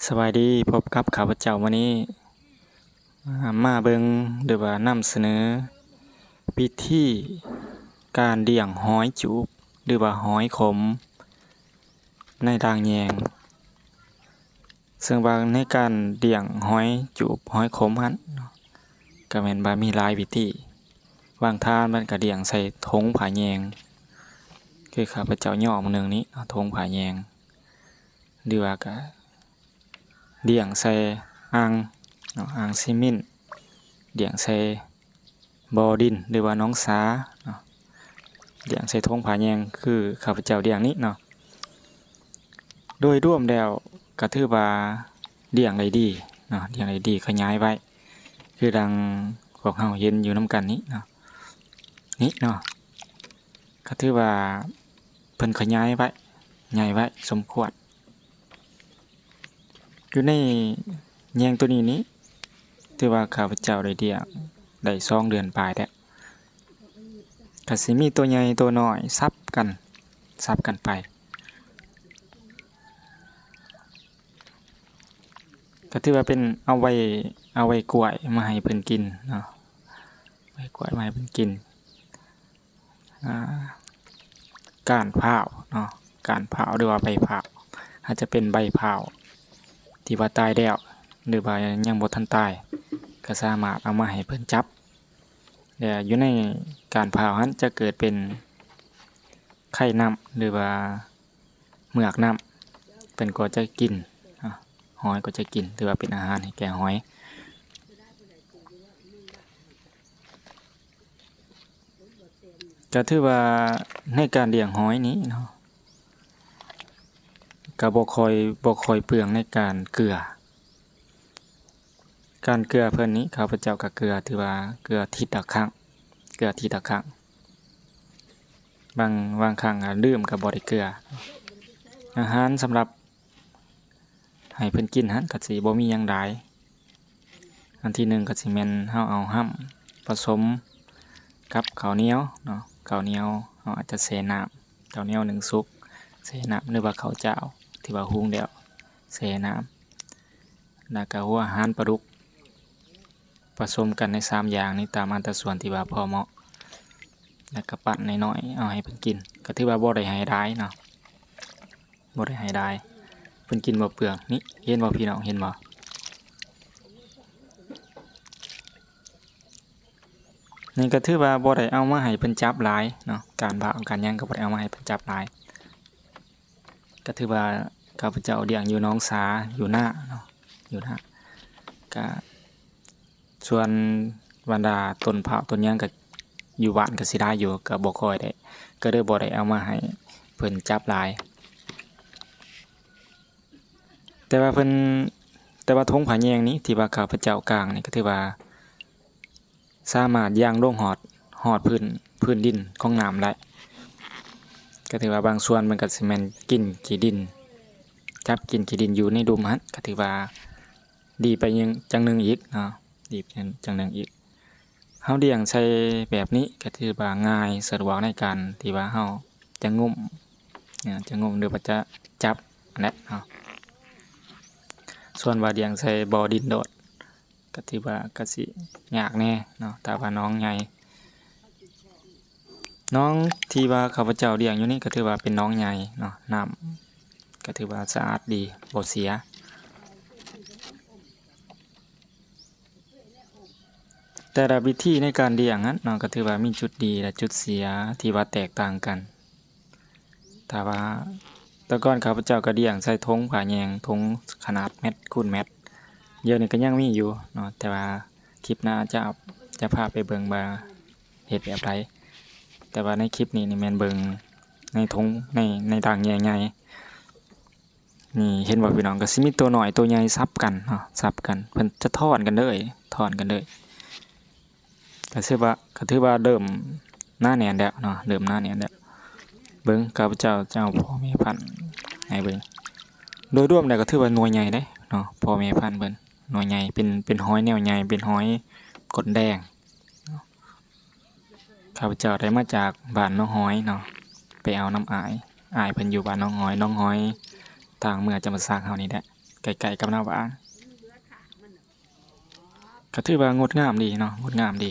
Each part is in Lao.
ສະບາຍດີ, ພົບກັບຂ້າພະເຈົ້າມື້ນີ້ ມາເບິ່ງ ຫຼືວ່ານຳສະເໜີວິທີການລ້ຽງຫອຍຈູບ ຫຼືວ່າຫອຍຂົມໃນດາງແຍງ. ເຊິ່ງວ່າໃນການລ້ຽງຫອຍຈູບ ຫອຍຂົມຫັ້ນເນາະ ກະແມ່ນວ່າມີຫຼາຍວິທີ. ບາງທ່ານເພິ່ນກະລ້ຽງໃສ່ຖົງຜ້າແຍງ ຄືຂ້າພະເຈົ້າຍໍ້ມື້ໜຶ່ງນີ້ເນາະ ຖົງຜ້າແຍງ ຫຼືວ່າກະ ລ້ຽງໃສ່ອ່າງເນາະ ອ່າງຊີມິນ, ລ້ຽງໃສ່ບໍ່ດິນ ຫຼືວ່າໜອງສາເນາະ, ລ້ຽງໃສ່ຖົງຜ້າແຍງ ຄືຂ້າພະເຈົ້າລ້ຽງນີ້ເນາະ. ໂດຍລວມແລ້ວກະຖືວ່າລ້ຽງໄດ້ດີເນາະ, ລ້ຽງໄດ້ດີ ຂະຫຍາຍໄວ ຄືດັ່ງພວກເຮົາເຫັນຢູ່ນຳກັນນີ້ເນາະ, ນີ້ເນາະ ກະຖືວ່າເພິ່ນຂະຫຍາຍໄວ ໃຫຍ່ໄວສົມຄວນ. ຢູ່ໃນແຍງໂຕນີ້ນີ້ ຖືວ່າຂ້າພະເຈົ້າໄດ້ລ້ຽງໄດ້ສອງເດືອນປາຍແລ້ວ, ກະຊິມີໂຕໃຫຍ່ໂຕນ້ອຍສັບກັນ ສັບກັນໄປ. ກະຖືວ່າເປັນເອົາໄວ້ ເອົາໄວ້ກ້ວຍມາໃຫ້ເພິ່ນກິນເນາະ, ໄວ້ກ້ວຍມາໃຫ້ເພິ່ນກິນ. ອ່າ ກ້ານພ້າວເນາະ, ກ້ານພ້າວ ຫຼືວ່າໃບພ້າວ ອາດຈະເປັນໃບພ້າວທີ່ວ່າຕາຍແລ້ວ ຫຼືວ່າຍັງບໍ່ທັນຕາຍ ກະສາມາດເອົາມາໃຫ້ເພິ່ນຈັບ. ແລະ ຢູ່ໃນກ້ານພ້າວຫັ້ນຈະເກີດເປັນໄຂ່ນ້ຳ ຫຼືວ່າເໝືອກນ້ຳ ເພິ່ນກໍຈະກິນ ອາ ຫອຍກໍຈະກິນ ຖືວ່າເປັນອາຫານໃຫ້ແກ່ຫອຍ. ກະຖືວ່າໃນການລ້ຽງຫອຍນີ້ເນາະ ກະບໍ່ຄ່ອຍ ບໍ່ຄ່ອຍເປືອງໃນການເກືອ. ການເກືອເພິ່ນນີ້ ຂ້າພະເຈົ້າກະເກືອ ຖືວ່າເກືອທິດລະຄັ້ງ ເກືອທິດລະຄັ້ງ. ບາງ ບາງຄັ້ງກະລືມ ກະບໍ່ໄດ້ເກືອ. ອາຫານສຳລັບໃຫ້ເພິ່ນກິນຫັ້ນກະຊິບໍ່ມີຫຍັງຫຼາຍ. ອັນທີໜຶ່ງກະຊິແມ່ນເຮົາເອົາຫ້ຳປະສົມກັບເຂົ້າໜຽວເນາະ, ເຂົ້າໜຽວເຮົາອາດຈະແຊ່ນ້ຳ, ເຂົ້າໜຽວໜຶ້ງສຸກ ແຊ່ນ້ຳ ຫຼືວ່າເຂົ້າຈ້າວທີ່ວ່າຫຸງແລ້ວແຊ່ນ້ຳ ແລ້ວກະຫົວອາຫານປາດຸກ ປະສົມກັນໃນສາມຢ່າງນີ້ ຕາມອັດຕະສ່ວນທີ່ວ່າພໍເໝາະ ແລ້ວກະປັ້ນນ້ອຍໆເອົາໃຫ້ເພິ່ນກິນ ກະຖືວ່າບໍ່ໄດ້ໃຫ້ຫຼາຍເນາະ. ບໍ່ໄດ້ໃຫ້ຫຼາຍ ເພິ່ນກິນບໍ່ເປືອງ. ນີ້ ເຫັນບໍ່ພີ່ນ້ອງ ເຫັນບໍ່? ນີ້ກະຖືວ່າບໍ່ໄດ້ເອົາມາໃຫ້ເພິ່ນຈັບຫຼາຍເນາະ, ການບາກການຫຍັງກະບໍ່ໄດ້ເອົາມາໃຫ້ເພິ່ນຈັບຫຼາຍ. ກະຖືວ່າຂ້າພະເຈົ້າລ້ຽງຢູ່ໜອງສາ ຢູ່ນາເນາະ ຢູ່ນາ ກະ ສ່ວນບັນດາຕົ້ນພ້າວຕົ້ນຫຍັງກະຢູ່ບ້ານກະຊິຫຼາຍຢູ່ ກະບໍ່ຄ່ອຍໄດ້ ກະເລີຍບໍ່ໄດ້ເອົາມາໃຫ້ເພິ່ນຈັບຫຼາຍ. ແຕ່ວ່າເພິ່ນ ແຕ່ວ່າຖົງຜ້າແຍງນີ້ ທີ່ວ່າຂ້າພະເຈົ້າກາງນີ້ ກະຖືວ່າສາມາດຍ່າງລົງຮອດ ຮອດພື້ນ ພື້ນດິນຂອງນ້ຳໄດ້. ກະຖືວ່າບາງສ່ວນມັນກະຊິແມ່ນກິນຂີ້ດິນ ຈັບກິນຂີ້ດິນຢູ່ໃນລຸ່ມຫັ້ນ ກະຖືວ່າ ດີໄປຢ່າງ ຈັ່ງໜຶ່ງອີກເນາະ ດີໄປຢ່າງ ຈັ່ງໜຶ່ງອີກ. ເຮົາລ້ຽງໃສ່ແບບນີ້ກະຖືວ່າງ່າຍ ສະດວກໃນການທີ່ວ່າເຮົາຈະງຸ້ມ ຈະງຸ້ມ ຫຼືວ່າຈະຈັບຫັ້ນແຫຼະເນາະ. ສ່ວນວ່າລ້ຽງໃສ່ບໍ່ດິນໂລດ ກະຖືວ່າກະຊິຍາກແດ່ເນາະ ຖ້າວ່າໜອງໃຫຍ່. ໜອງທີ່ວ່າຂ້າພະເຈົ້າລ້ຽງຢູ່ນີ້ກະຖືວ່າເປັນໜອງໃຫຍ່ເນາະ, ນ້ຳກະຖືວ່າສະອາດດີ ບໍ່ເສຍ. ແຕ່ລະວິທີໃນການລ້ຽງຫັ້ນເນາະ ກະຖືວ່າມີຈຸດດີ ແລະ ຈຸດເສຍທີ່ວ່າແຕກຕ່າງກັນ. ຖ້າວ່າແຕ່ກ່ອນຂ້າພະເຈົ້າກະລ້ຽງໃສ່ຖົງຜ້າແຍງ ຖົງຂະໜາດແມັດຄູນແມັດ, ດຽວນີ້ກະຍັງມີຢູ່ເນາະ ແຕ່ວ່າ ຄລິບໜ້າຈະ ຈະພາໄປເບິ່ງວ່າເຮັດແບບໃດ. ແຕ່ວ່າໃນຄລິບນີ້ນີ້ແມ່ນເບິ່ງໃນຖົງ ໃນ ໃນດາງໃຫຍ່ໆ ນີ້ ເຫັນບໍ່ພີ່ນ້ອງ? ກະຊິມີໂຕນ້ອຍໂຕໃຫຍ່ສັບກັນເນາະ ສັບກັນ ເພິ່ນຈະທ້ອນກັນເລີຍ ທ້ອນກັນເລີຍ. ກະຖືວ່າ ກະຖືວ່າເລີ່ມໜາແໜ້ນແລ້ວເນາະ ເລີ່ມໜາແໜ້ນແລ້ວ. ເບິ່ງ ຂ້າພະເຈົ້າຈະເອົາພໍ່ແມ່ພັນໃຫ້ເບິ່ງ. ໂດຍລວມແລ້ວກະຖືວ່າໜ່ວຍໃຫຍ່ເດ້ເນາະ ພໍ່ແມ່ພັນເພິ່ນ ໜ່ວຍໃຫຍ່ ເປັນ ເປັນຫອຍແນວໃຫຍ່ ເປັນຫອຍກົ້ນແດງ. ຂ້າພະເຈົ້າໄດ້ມາຈາກບ້ານໜອງຫອຍເນາະ ໄປເອົານຳອ້າຍ ອ້າຍເພິ່ນຢູ່ບ້ານໜອງຫອຍ ໜອງຫອຍ ທາງເມືອຈຳປາສັກເຮົານີ້ແຫຼະ. ໃກ້ໆກັບນາຫວາງ ກໍຖືວ່າງົດງາມດີເນາະ ງົດງາມດີ.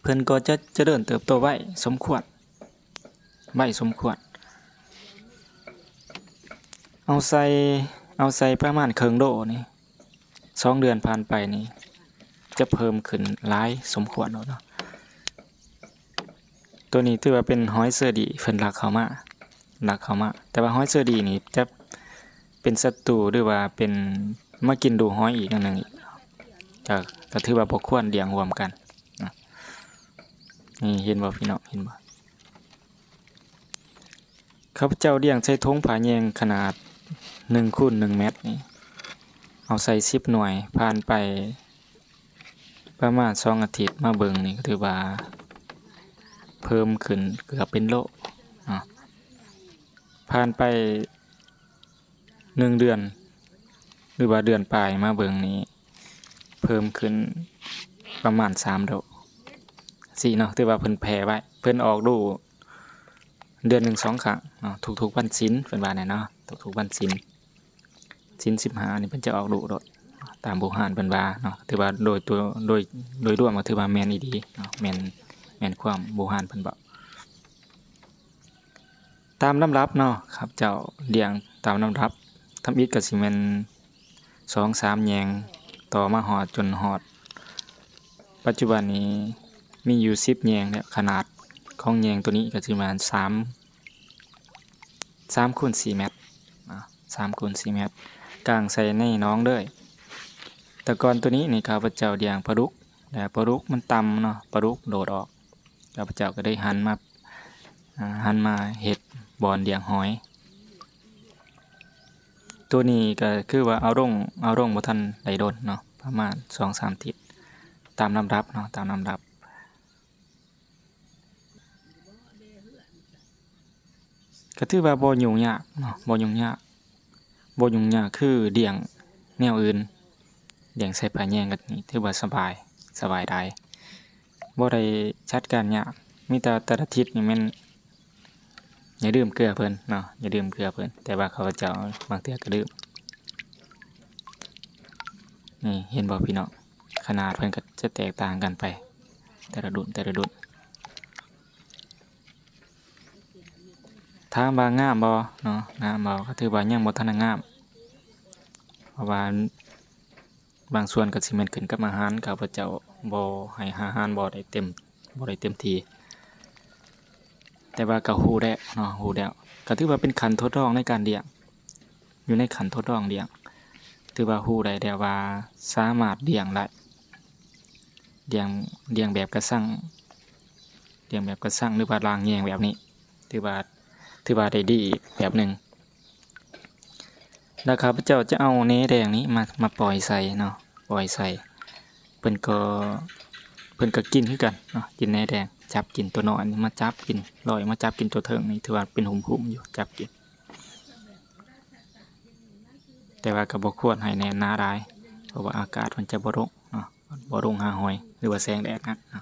ເພິ່ນກໍຈະຈະເລີນເຕີບໂຕໄວສົມຄວນ ໄວສົມຄວນ. ເອົາໃສ່ ເອົາໃສ່ປະມານເຄິ່ງໂລນີ້ ສອງເດືອນຜ່ານໄປນີ້ ຈະເພີ່ມຂຶ້ນຫຼາຍສົມຄວນໂລດເນາະ. ໂຕນີ້ຖືວ່າເປັນຫອຍເຊີດີ ເພິ່ນລັກເຂົ້າມາ ລັກເຂົ້າມາ. ແຕ່ວ່າຫອຍເຊີດີນີ້ຈະເປັນສັດຕູ ຫຼືວ່າເປັນມາກິນດູຫອຍອີກຢ່າງໜຶ່ງອີກ ກໍ ກໍຖືວ່າບໍ່ຄວນລ້ຽງຮ່ວມກັນນະ. ນີ້ເຫັນບໍ່ພີ່ນ້ອງ ເຫັນບໍ່? ຂ້າພະເຈົ້າລ້ຽງໃສ່ຖົງຜ້າແຍງຂະໜາດໜຶ່ງຄູນໜຶ່ງແມັດນີ້ ເອົາໃສ່ສິບໜ່ວຍ ຜ່ານໄປປະມານສອງອາທິດມາເບິ່ງນີ້ ກໍຖືວ່າເພີ່ມຂຶ້ນເກືອບເປັນໂລເນາະ. ຜ່ານໄປໜຶ່ງເດືອນ ຫຼືວ່າເດືອນປາຍມາເບິ່ງນີ້ ເພີ່ມຂຶ້ນປະມານສາມໂດ ຊີ້ເນາະ. ຖືວ່າເພິ່ນແຜ່ໄວ ເພິ່ນອອກລູກເດືອນໜຶ່ງສອງຄັ້ງເນາະ ທຸກໆວັນສິນ ເພິ່ນວ່າແນ່ເນາະ ທຸກໆວັນສິນ ສິນສິບຫ້ານີ້ເພິ່ນຈະອອກລູກໂລດ ຕາມບູຮານເພິ່ນວ່າເນາະ. ຖືວ່າໂດຍຕົວ ໂດຍ ໂດຍລວມກໍຖືວ່າແມ່ນອີ່ຫຼີເນາະ ແມ່ນ ແມ່ນຄວາມບູຮານເພິ່ນເວົ້າ. ຕາມລຳດັບເນາະ ຂ້າພະເຈົ້າລ້ຽງຕາມລຳດັບ ທຳອິດກໍຊິແມ່ນສອງສາມແຍງ ຕໍ່ມາຮອດ ຈົນຮອດປັດຈຸບັນນີ້ມີຢູ່ສິບແຍງແລ້ວ. ຂະໜາດຂອງແຍງໂຕນີ້ກໍຊິປະມານສາມ ສາມຄູນສີ່ແມັດເນາະ ສາມຄູນສີ່ແມັດ ກາງໃສ່ໃນໜອງເລີຍ. ແຕ່ກ່ອນໂຕນີ້ນີ້ ຂ້າພະເຈົ້າລ້ຽງປາດຸກ ແລະ ປາດຸກມັນຕ່ຳເນາະ ປາດຸກໂດດອອກ ຂ້າພະເຈົ້າກໍໄດ້ຫັນມາ ອາ ຫັນມາເຮັດບ່ອນລ້ຽງຫອຍ. ໂຕນີ້ກໍຄືວ່າເອົາລົງ ເອົາລົງບໍ່ທັນໄດ້ດົນເນາະ ປະມານສອງສາມທິດ ຕາມລຳດັບເນາະ ຕາມລຳດັບ. ກໍຖືວ່າບໍ່ຫຍຸ້ງຍາກເນາະ ບໍ່ຫຍຸ້ງຍາກ ບໍ່ຫຍຸ້ງຍາກຄືລ້ຽງແນວອື່ນ ລ້ຽງໃສ່ຜ້າແຍງກໍນີ້ ຖືວ່າສະບາຍ ສະບາຍຫຼາຍ ບໍ່ໄດ້ຈັດການຍາກ. ມີແຕ່ແຕ່ລະທິດນີ້ແມ່ນຢ່າລືມເກືອເພິ່ນເນາະ ຢ່າລືມເກືອເພິ່ນ. ແຕ່ວ່າຂ້າພະເຈົ້າບາງເທື່ອກໍລືມ. ນີ້ເຫັນບໍ່ພີ່ນ້ອງ ຂະໜາດເພິ່ນກໍຈະແຕກຕ່າງກັນໄປ ແຕ່ລະລຸ້ນ ແຕ່ລະລຸ້ນ. ຖາມວ່າງາມບໍ່ເນາະ ງາມບໍ່ ກໍຖືວ່າຍັງບໍ່ທັນໄດ້ງາມ ເພາະວ່າບາງສ່ວນກໍຊິແມ່ນຂຶ້ນກັບອາຫານ ຂ້າພະເຈົ້າບໍ່ໃຫ້ອາຫານບໍ່ໄດ້ເຕັມ ບໍ່ໄດ້ເຕັມທີ່. ແຕ່ວ່າກໍຮູ້ແລ້ວເນາະ ຮູ້ແລ້ວ ກໍຖືວ່າເປັນຂັ້ນທົດລອງໃນການລ້ຽງ ຢູ່ໃນຂັ້ນທົດລອງລ້ຽງ ຖືວ່າຮູ້ໄດ້ແລ້ວວ່າສາມາດລ້ຽງໄດ້ ລ້ຽງ ລ້ຽງແບບກະຊັງ ລ້ຽງແບບກະຊັງ ຫຼືວ່າລ້າງແຍງແບບນີ້ ຖືວ່າ ຖືວ່າໄດ້ດີອີກແບບໜຶ່ງ. ແລ້ວຂ້າພະເຈົ້າຈະເອົາແໜແດງນີ້ມາ ມາປ່ອຍໃສ່ເນາະ ປ່ອຍໃສ່ ເພິ່ນກໍ ເພິ່ນກໍກິນຄືກັນເນາະ ກິນແໜແດງ ຈັບກິນ ຕົວນ້ອຍນີ້ມາຈັບກິນ ລອຍມາຈັບກິນ ຕົວເທິງນີ້ຖືວ່າເປັນຫຸ້ມໆຢູ່ ຈັບກິນ. ແຕ່ວ່າກໍບໍ່ຄວນໃຫ້ແໜໜາຫຼາຍ ເພາະວ່າອາກາດມັນຈະບໍ່ລົງເນາະ ບໍ່ລົງຫາຫອຍ ຫຼືວ່າແສງແດດນະເນາະ.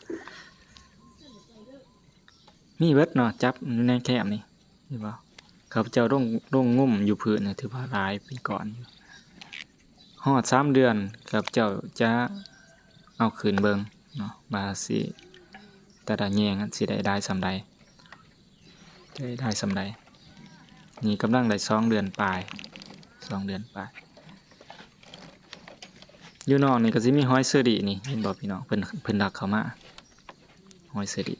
ມີເບິດເນາະ ຈັບຢູ່ໃນແຄມນີ້ ເຫັນບໍ່? ຂ້າພະເຈົ້າລົງ ລົງງຸ້ມຢູ່ພື້ນນີ້ ຖືວ່າຫຼາຍເປັນກ້ອນຢູ່. ຮອດສາມເດືອນ ຂ້າພະເຈົ້າຈະເອົາຂຶ້ນເບິ່ງເນາະ ວ່າຊິ ແຕ່ລະແຍງຊິໄດ້ຫຼາຍສ່ຳໃດ ຈະໄດ້ຫຼາຍສ່ຳໃດ. ນີ້ກຳລັງໄດ້ສອງເດືອນປາຍ ສອງເດືອນປາຍ. ຢູ່ນອກນີ້ກໍຊິມີຫອຍເຊີດີນີ້ ເຫັນບໍ່ພີ່ນ້ອງ? ເພິ່ນ ເພິ່ນລັກເຂົ້າມາ ຫອຍເຊີດີ.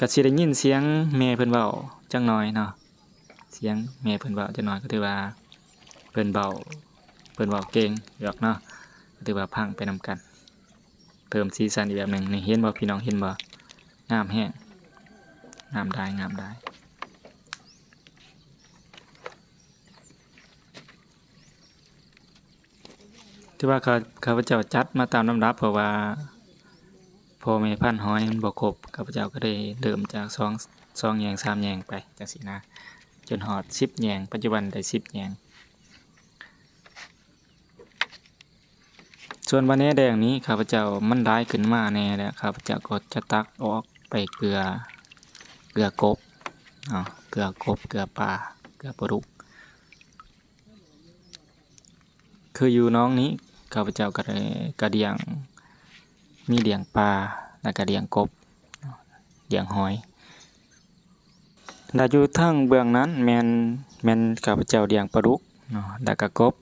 ກໍຊິໄດ້ຍິນສຽງແມ່ເພິ່ນເວົ້າຈັກໜ່ອຍເນາະ ສຽງແມ່ເພິ່ນເວົ້າຈັກໜ່ອຍ ກໍຖືວ່າເພິ່ນເວົ້າ ເພິ່ນເວົ້າເກັ່ງຢູ່ດອກເນາະ ກໍຖືວ່າຟັງໄປນຳກັນ ເພີ່ມສີສັນອີກແບບໜຶ່ງ. ນີ້ເຫັນບໍ່ພີ່ນ້ອງ ເຫັນບໍ່? ງາມແຮງ ງາມຫຼາຍ ງາມຫຼາຍ. ຖືວ່າຂ້າ ຂ້າພະເຈົ້າຈັດມາຕາມລຳດັບ ເພາະວ່າພໍ່ແມ່ພັນຫອຍມັນບໍ່ຄົບ ຂ້າພະເຈົ້າກໍໄດ້ເລີ່ມຈາກສອງ ສອງແຍງ ສາມແຍງໄປຈັ່ງຊີ້ນະ ຈົນຮອດສິບແຍງ ປັດຈຸບັນໄດ້ສິບແຍງ. ສ່ວນວ່າແໜແດງນີ້ ຂ້າພະເຈົ້າ ມັນຫຼາຍຂຶ້ນມາແດ່ແລ້ວ ຂ້າພະເຈົ້າກໍຈະຕັກອອກໄປເກືອ ເກືອກົບເນາະ ເກືອກົບ ເກືອປາ ເກືອປາດຸກ ຄືຢູ່ໜອງນີ້ ຂ້າພະເຈົ້າກໍໄດ້ກະລ້ຽງ ມີລ້ຽງປາ ແລ້ວກໍລ້ຽງກົບ ລ້ຽງຫອຍ ແລະຢູ່ທາງເບື້ອງນັ້ນແມ່ນ ແມ່ນຂ້າພະເຈົ້າລ້ຽງປາດຸກເນາະ ແລ້ວກໍກົບ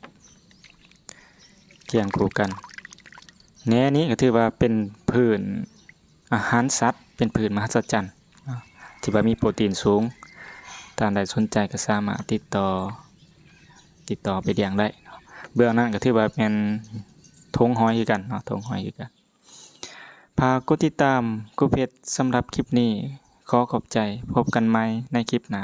ຄຽງຄູ່ກັນ. ແນວນີ້ກໍຖືວ່າເປັນພືນອາຫານສັດ ເປັນພືນມະຫັດສະຈັນເນາະ ທີ່ວ່າມີໂປຣຕີນສູງ. ທ່ານໃດສົນໃຈກໍສາມາດຕິດຕໍ່ ຕິດຕໍ່ໄປລ້ຽງໄດ້ເນາະ. ເບື້ອງນັ້ນກໍຖືວ່າແມ່ນຖົງຫອຍຄືກັນເນາະ ຖົງຫອຍຄືກັນ. ຝາກກົດຕິດຕາມ Cool Pet ສຳລັບຄລິບນີ້ ຂໍຂອບໃຈ. ພົບກັນໃໝ່ໃນຄລິບໜ້າ.